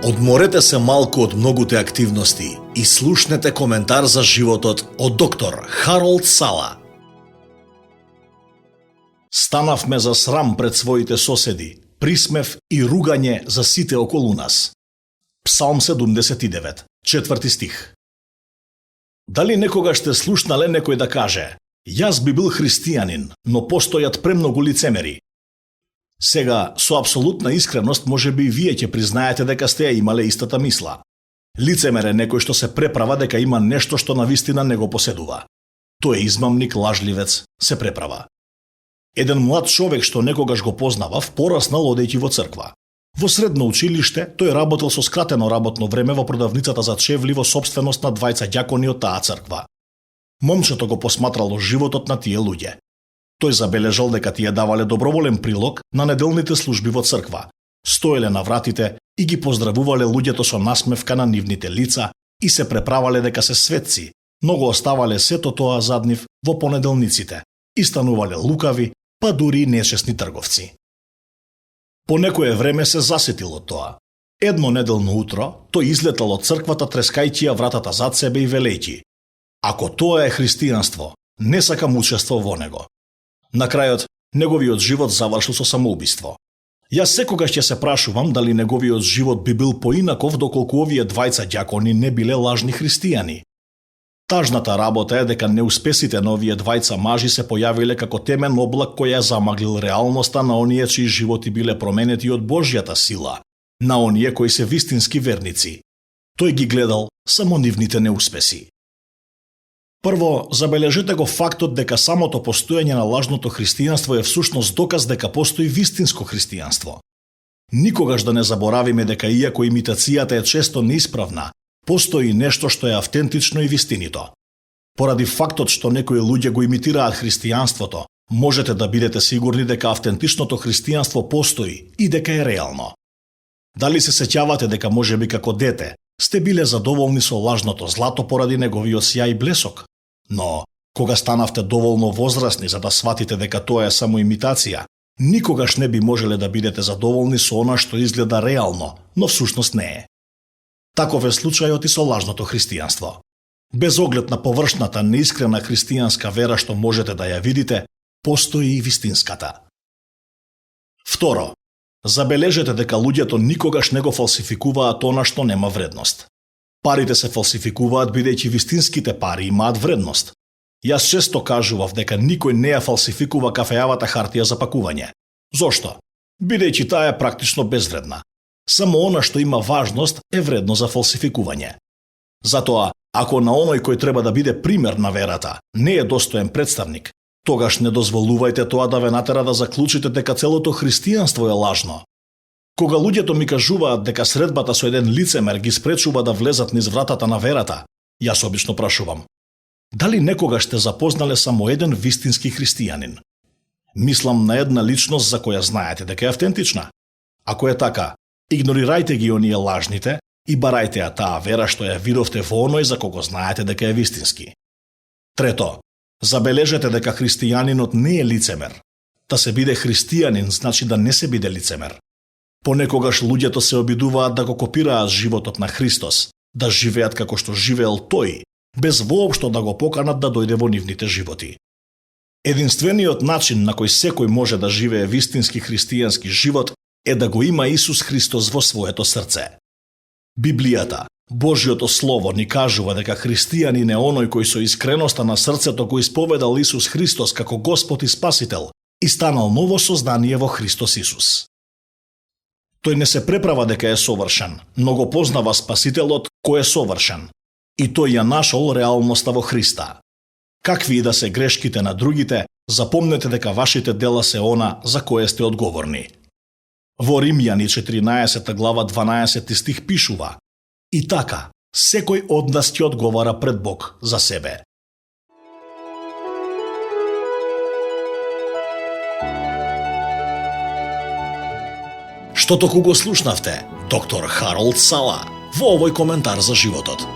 Одморете се малку од многуте активности и слушнете коментар за животот од доктор Харолд Сала. Станавме за срам пред своите соседи, присмев и ругање за сите околу нас. Псалм 79, 4 стих. Дали некогаш сте слушнале некој да каже: "Јас би бил христијанин, но постојат премногу лицемери"? Сега, со апсолутна искреност, може би вие ќе признаете дека сте ја имале истата мисла. Лицемер е некој што се преправа дека има нешто што навистина не го поседува. Тој е измамник, лажливец, се преправа. Еден млад човек што некогаш го познавав, пораснал одејќи во црква. Во средно училиште, тој работел со скратено работно време во продавницата за чевли во сопственост на двајца ѓакони од таа црква. Момчето го посматрало животот на тие луѓе. Тој забележал дека тие давале доброволен прилог на неделните служби во црква, стоеле на вратите и ги поздравувале луѓето со насмевка на нивните лица и се преправале дека се светци, но го оставале сето тоа зад нив во понеделниците и станувале лукави, па дури и нечесни трговци. По некое време се засетило тоа. Едно неделно утро тој излетал од црквата трескајќи ја вратата зад себе и велејќи: "Ако тоа е христијанство, не сакам учество во него." На крајот, неговиот живот завршил со самоубиство. Јас секогаш ќе се прашувам дали неговиот живот би бил поинаков доколку овие двајца ѓакони не биле лажни христијани. Тажната работа е дека неуспесите на овие двајца мажи се појавиле како темен облак кој ја замаглил реалноста на оние чии животи биле променети од Божјата сила, на оние кои се вистински верници. Тој ги гледал само нивните неуспеси. Прво, забележете го фактот дека самото постоење на лажното христијанство е всушност доказ дека постои вистинско христијанство. Никогаш да не заборавиме дека иако имитацијата е често неисправна, постои нешто што е автентично и вистинито. Поради фактот што некои луѓе го имитираат христијанството, можете да бидете сигурни дека автентичното христијанство постои и дека е реално. Дали се сеќавате дека можеби како дете сте биле задоволни со лажното злато поради неговиот сјај и блесок? Но, кога станавте доволно возрасни за да сватите дека тоа е само имитација, никогаш не би можеле да бидете задоволни со она што изгледа реално, но всушност не е. Таков е случајот и со лажното христијанство. Без оглед на површната, неискрена христијанска вера што можете да ја видите, постои и вистинската. Второ, забележете дека луѓето никогаш не го фалсификуваат она што нема вредност. Парите се фалсификуваат бидејќи вистинските пари имаат вредност. Јас често кажував дека никој не ја фалсификува кафејавата хартија за пакување. Зошто? Бидејќи таа е практично безвредна. Само она што има важност е вредно за фалсификување. Затоа, ако на оној кој треба да биде пример на верата не е достоен представник, тогаш не дозволувајте тоа да ве натера да заклучите дека целото христијанство е лажно. Кога луѓето ми кажуваат дека средбата со еден лицемер ги спречува да влезат низ вратата на верата, јас обично прашувам: дали некогаш сте запознале само еден вистински христијанин? Мислам на една личност за која знаете дека е автентична. Ако е така, игнорирајте ги оние лажните и барајте ја таа вера што ја видовте во оној за кого знаете дека е вистински. Трето, забележете дека христијанинот не е лицемер. Да се биде христијанин значи да не се биде лицемер. Понекогаш луѓето се обидуваат да го копираат животот на Христос, да живеат како што живеел тој, без воопшто да го поканат да дојде во нивните животи. Единствениот начин на кој секој може да живее вистински христијански живот е да го има Исус Христос во своето срце. Библијата, Божјото Слово, ни кажува дека христијанин е оној кој со искреноста на срцето го исповедал Исус Христос како Господ и Спасител и станал ново создание во Христос Исус. Тој не се преправа дека е совршен, но го познава Спасителот кој е совршен. И тој ја нашол реалноста во Христа. Какви и да се грешките на другите, запомнете дека вашите дела се она за кое сте одговорни. Во Римјани 14 глава 12 стих пишува: "И така, секој од нас ќе одговара пред Бог за себе." Што току го слушнавте, доктор Харолд Сала, во овој коментар за животот.